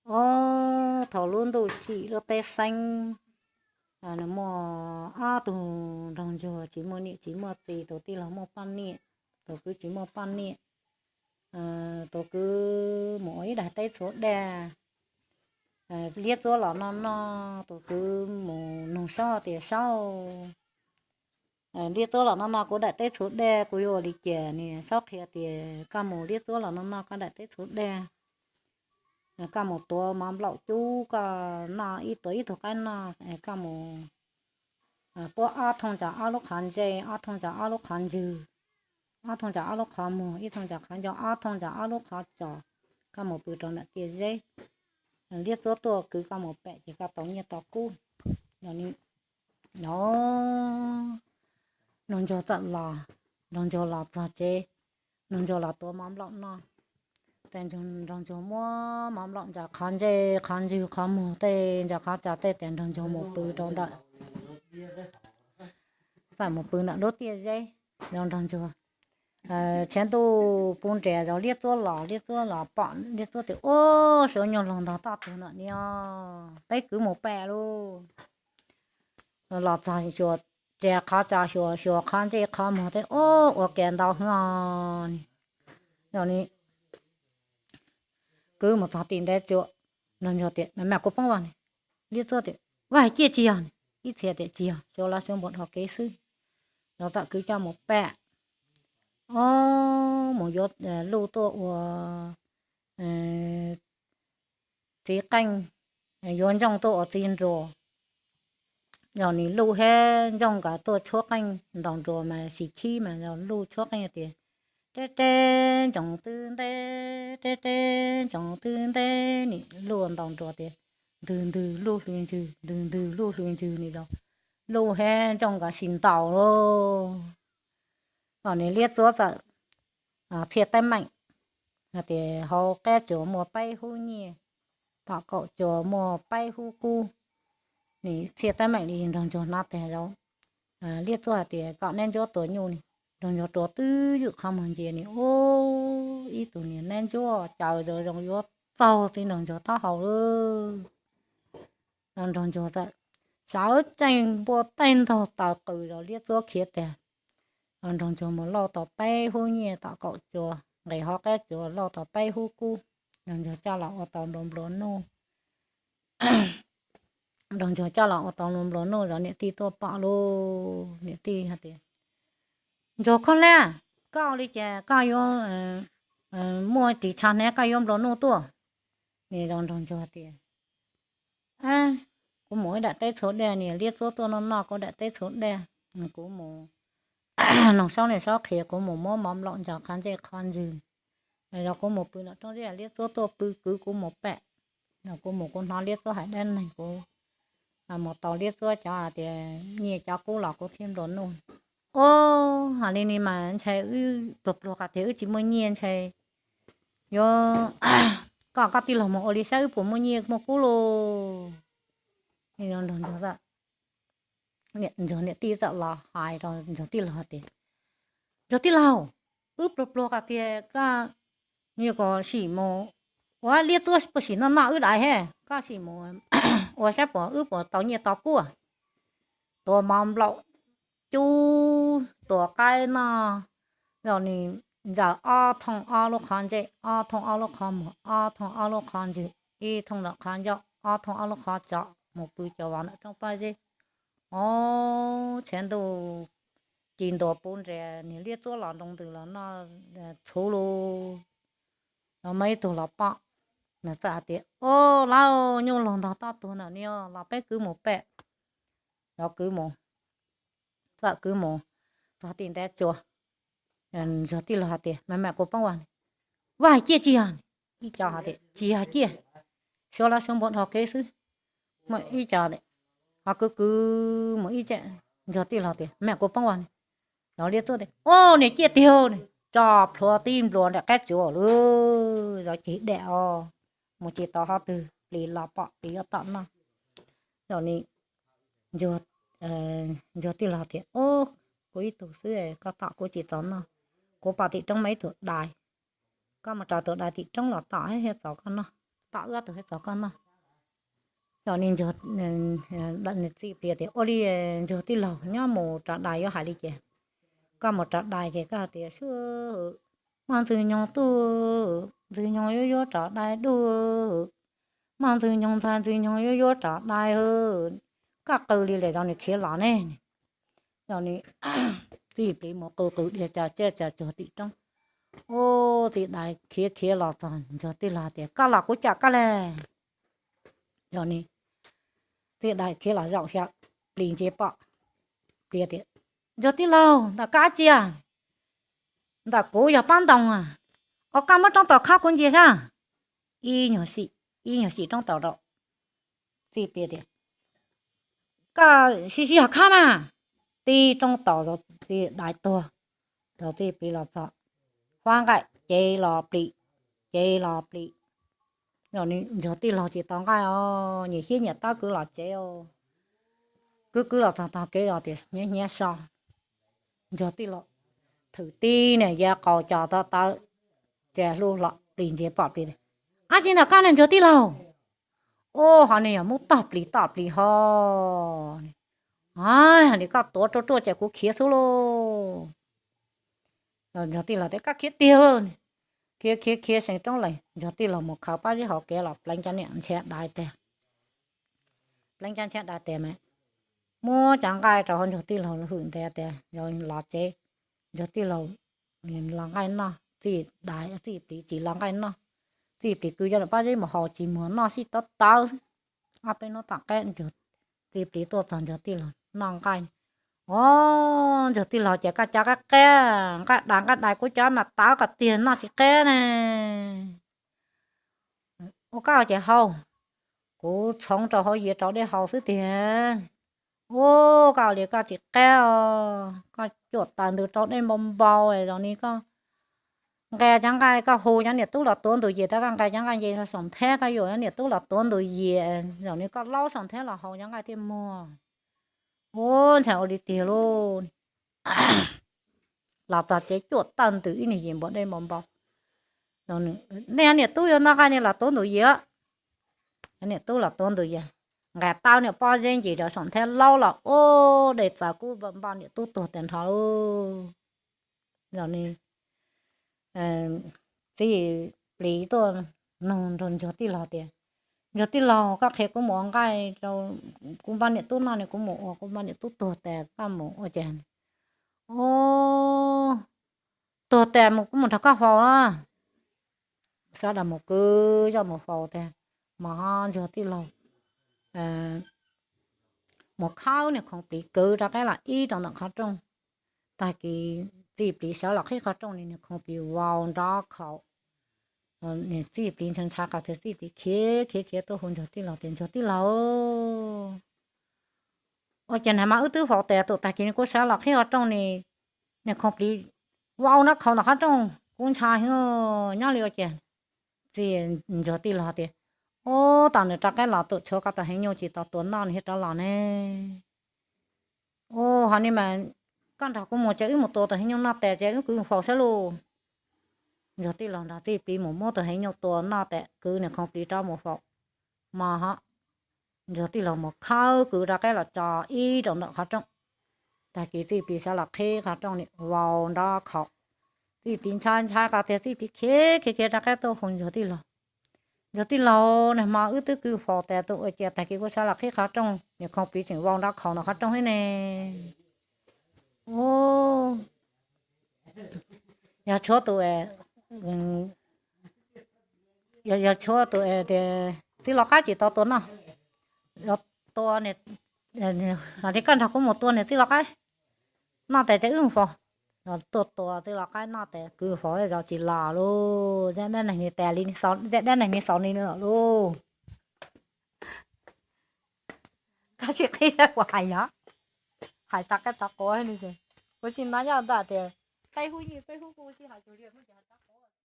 Ob, thaum lub ntuj tsim lub teb xeeb, nws muaj ob tug nraug ntsuag tsis muaj niam tsis muaj txiv, tus tij laug muaj poj niam, tus kwv tsis muaj poj niam. Tus kwv mus ua ib daim teb txhuv dej, liab txuab los noj noj, tus kwv mus nug Saub tias, Saub, liab txuab los noj noj kuv daim teb txhuv dej, kuv yuav ua li cas? Nws Saub qhia tias, koj mus liab txuab los noj noj koj daim teb txhuv dej, koj mus tuav mov nplaum cub koj noj, ib tuav ib tug qaib noj, koj mus puab ob thooj ntsaws ob lub qhov ntsej, ob thooj ntsaws ob lub qhov ntswg, ob thooj ntsaws ob lub qhov muag, ib thooj ntsaws qhov ncauj, ob thooj ntsaws ob lub qhov tsos, koj mus pw rau ntawm tiaj zeb. Liab txuab tuaj kwv koj mus pem ces koj tau nyiaj tau kub. Nraug ntsuag txawm los, nraug ntsuag los txog tsev, nraug ntsuag los tuav mov nplaum noj. Tes nraug ntsuag muab mov nplaum ntsaws qhov ntsej qhov ntswg qhov muag tej ntsaws qhov tsos tej, tes nraug ntsuag mus pw rau ntawm, txawm mus pw ntawm lub tiaj zeb. Nraug ntsuag, tshav ntuj puv nres zog, liab txuab los, liab txuab los pom, liab txuab tias, Ub, suav nyuj laug ntog toj tug ntawm ni os, peb kwv mus pem lauj. Los txog xyuas, tseg qhov tsos xyuas, xyuas qhov ntsej qhov muag tej, Ub, ua ke ntau hwv os. Kwv mus txog tim ntev tsuas, nraug ntsuag tias, Me me kuv poob vas ne. Liab txuab tias, Vaj hais ciaj tsis yog ne. Ib txhia tias, Tsis yog, xyov lawv xyov npua dhau kev xwb. Nraug ntsuag kwv coj mus pem, Ub, mus yuav luj tuaj ua txiv qeej, yuav ntsooj tuaj ua txiv nruas. Yog nws luj thiab ntsooj nkawd tuaj tshuab qeej ntaus nruas mas sim khib mas yog luj tshuab qeej tias, Reb reb ntsoov twb nteb, reb reb ntsoov twb nteb, nws luj ntaus nruas tias, Ntwg ntwg luj hlwv ntswg, ntwg ntwg luj hlwv ntswg, nws luj thiab ntsooj nkawd sim ntaus lauj. Los nws liab txuab txawm txhiaj teeb meem hais tias, Hauv qab tsuas muaj peb hub nyiaj, tom kaum tsuas muaj peb hub kub. Nws txhiaj teeb meem li nraug ntsuag hnov tag zog, liab txuab hais tias, Kom neb ntsuab tua nyuj ne. Nraug ntsuag rua twb ywm qhov muag ntsia nws, ub, ib tug niag neb ntsuab caws zoo zoo yuav txaug txiv nraug ntsuag taub hau lawm. Nraug ntsuag txawm sawv tsees npua tej ntaug taws qws zog, liab txuab khiav tag. Nraug ntsuag mus lauj tau peb hub nyiaj tom kaum tsuas, nqis hauv qab tsuas lauj tau peb hub kub. Nraug ntsuag coj los ua tau nplua nplua nuj. Nraug ntsuag coj los ua tau nplua nplua nuj zov, niam tij tuaj pom lauj, niam tij hais tias, Ntsuag khaub hlab, koj ua li cas koj yuav muaj ris tsho hnab koj yuav nplua nuj tuaj? Nws zoo nraug ntsuag tias, Kuv mus ib daim teb txhuv dej, nws liab txuab tuaj noj noj kuv daim teb txhuv dej, kuv mus, nug Saub, nws Saub qhia kuv mus muab mov nplaum ntsaws qhov ntsej qhov ntswg. Yog kuv mus pw nram roob zeb, liab txuab tuaj pw kwv kuv mus pem, yog kuv mus kuv hnov liab txuab hais dab neeg, kuv mus tau liab txuab cov hais tias nyiaj cov kub los kuv thiaj nplua nuj. Ub, hais li no mas ntshe wb pluag pluag qas tias wb tsis muaj nyiaj, ntshe yuav, koj, koj tij laug mus ua li saib wb puas muaj nyiaj muaj kub lauj. Ntsuag niam tij txawm los hais rau ntsuag tij laug tias, Ntsuag tij laug, wb pluag pluag qas tias koj, nyuam kom sim mus, ua liab txuab puas sim noj noj wb daim he, koj sim mus ua saib puas wb puas tau nyiaj tau kub. Tuav mov nplaum cub, tuav qaib noj, yog nws ntsaws ob thooj ob lub qhov ntsej, ob thooj ob lub qhov muag, ob thooj ob lub qhov ntswg, ib thooj nram qhov ncauj, ob thooj ob lub qhov tsos, mus pw cov vov ntawm roob pob zeb. Ob, tshav ntuj ci ntua puv nres, nws liab txuab los nroo ntws los noj txhuv lug. Los muaj ib tug los pom, nws txawm hais tias, Ub, lauj, nyuj laug ntog toj tuag ntawm no los peb kwv mus pem. Los kwv mus, txawm kwv mus txog tim ntev tsuas, ntsuag tij laug hais tias, Me me kuv poob vas ne. Vaj hais ciaj tsis yog ne. Ib co hais tias, Tsis yog ciaj, suav lawv suav npua dhau kev xwb. Muaj ib co, ho kwv kwv mus ib ce, ntsuag tij laug tias, Me kuv poob vas ne. Los liab txuab tias, Ub, niag ciaj tiag ne. Tso plhuav tib nplua nram qab tsuas lawm, zov ceg dam os, mus tsis tau qhov twg, plis los pom plis yuav tom noj. Los ni, ntsuag tij laug tias, Ub, kuv ib tug xwb, koj tom kuv tsis txaus noj. Kuv pom tim roob muaj ib tug dais, koj mus raws tus dais tim roob los tom thiaj txaus koj noj. tom wb ob tug thiab txog koj noj. Yog li Txiv Plis tias, ua li Ntsuag tij laug, nyob mus rau dais yuav hais li ces, koj mus rau dais ces koj hais tias, Muaj ntxwg nyoog tuaj, ntxwg nyoog yuav yuav rau dais dua, muaj ntxwg nyoog ntxhais, ntxwg nyoog yuav yuav rau dais. Koj qw li lawm, yog nws khiav los ne. Yog li Txiv Plis mus qw qw dias cas tsiaj cas tsuag tim roob. Ub, txiv dais khiav khiav los txog, Ntsuag tij laug tias, Koj los kuv cawm koj le. Yog li txiv dais khiav los zaum xyaw, Plis ntsia pom, Plis tias, Ntsuag tij laug, ntawm koj dab tsi? Ntawm kuv yog pob ntoo. Os, koj muab roob taus khob kuv ntsia saib. Ib nyuag sim, ib nyuag sim roob taus rau. Txiv Plis tias, Koj sim sim hov khob mas. Tib roob taus, txiv dais tuag. Txiv Plis los txog, huab nqaij cev los plis, cev los plis. Ntsuag tij laug tsis tau nqaij os, nyias hiab nyias tawb kwv los tsev os. Kwv kwv los txog tog kev los tias hnyav hnyav so. Ntsuag tij laug thwm tib niag yav qaus cos tawv tawv, ces hlub hlo, Plis ntsia pom Plis, Dab tsi ntawm koj ne Ntsuag tij laug? Ub, ho nws yog muab tog plis toj plis ho. Ub, yog li koj tuav ruaj ruaj ces kuv khiav xwb lauj. Ntsuag tij laug tias, Koj khiav tiag. Khiav khiav khiav seev roob lawm, Ntsuag tij laug mus khaws pob zeb hauv kev los pleev cov niam ntshiab dais tias, pleev cov ntshiab dais tias mas, muab cov nqaij rau hauv Ntsuag tij laug hwm ntev tias yog los tsev. Ntsuag tij laug los nqaij noj, Txiv Plis tsis los nqaij noj. Txiv Plis kwv cov niam pob zeb mus haus tsis muag, noj sib tawv tawv. Ob peb hnub tom qab Txiv Plis tuaj txog, Ntsuag tij laug noj nqaij. Ub, Ntsuag tij laug, ces koj cov qab qab, nqaij dais nqaij dais, kuv cov mas tawv qhov tiag noj tsis qab ne. Ua koj ces haus, kuv txhoov rau hauv yias rau dej haus xwb tiag. Ub, koj ua li koj tsis qab os, koj cuam taws ntws rau dej npau npau, zaum no koj nqa cov nqaij, koj hu cov niam tub los tuav ntug yias, tab koj nqa cov nqaij nce rau saum nthab, koj yuam cov niam tub los tuav ntug yias, zaum no koj laub saum nthab los haus cov nqaij thiaj muag. Ub, ntshai ua li tiag lauj. Los txog tsev cuam taws ntws ib niag yias npau dej npau npau. Nej cov niam tub yuav noj nqaij nej los tuav ntug yias. Cov niam tub los tuav ntug yias, nqa tau niam pob zeb nce rau saum nthab laub los ub, dej txawv kub npau, niam tub tuag tas nrho lauj. Zaum no Txiv Plis tuaj nug nrog Ntsuag tij laug tias, Ntsuag tij laug, koj qhia kuv mus ua nqaij rau kuv npaj niam tub noj ne, kuv mus ua, kuv npaj niam tub tuag tas koj mus ua cas? Ub, tuag tas mus kuv mus nrog koj faus na. Sawv daws mus kwv zoj mus faus tas, mas Ntsuag tij laug mus khawb niag khoov plis kwv rov qab los ib rau ntawm qhov rooj. Tag kis Txiv Plis sawv los qhib qhov rooj, niag khoov plis vau nrov khaus. Txiv Plis ntshai ntshai qhov tias Txiv Plis khiav khiav khiav tuaj hu Ntsuag tij laug tias, Ntsuag tij laug, ua cas nag hmo wb twb faus tas, tus tag kis kuv sawv los qhib qhov rooj ne, niag khoov plis vau nrov khaus ntawm qhov rooj, kuv ntshai heev, nyob li ua cas? Txiv, Ntsuag tij laug tias, Ub, tam nws rov qab los tus tshuav koj tus heev nyuj tsis tau tua noj nws thiaj rov los ne. Ub, ho ni mas koj nrog kuv mus ces wb mus tua tus heev nyuj noj tas ces wb kwv mus faus saib lauj. Ntsuag tij laug nrog Txiv Plis mus muab tus heev nyuj tua noj tas kwv niag khoov plis rov mus faus. Mas ho Ntsuag tij laug mus khawb kwv rov qab los tso ib rau ntawm qhov rooj. Tag kis Txiv Plis sawv los qhib qhov rooj ni vau nrov khaus. Txiv Plis ntshai ntshai qhov tias Txiv Plis khiav khiav khiav rov qab tuaj hu Ntsuag tij laug. Ntsuag tij laug, nag hmo wb twb kwv faus tas, tus ua cas tag kis kuv sawv los qhib qhov rooj niag khoov plis tseem vau nrov khaus ntawm qhov rooj thiab ne? Ub, yog tshuav tus, yog tshuav tus txiv lau qaib tsis tau tua noj, tua, hais tias koj nrog kuv mus tua niag txiv lau qaib noj tas ces wb mus faus. Tuaj tua txiv lau qaib noj tas kwv faus zov tsis los lauj. Zaj dab neeg ni tas li, zaj dab neeg ni xaus li no lauj. Koj sim qhib saib kuv hais yog hais tag qaib tag qua li. Kuv sim no nyob ntawm tias peb hub nyi peb hub kuv sim hais tus li.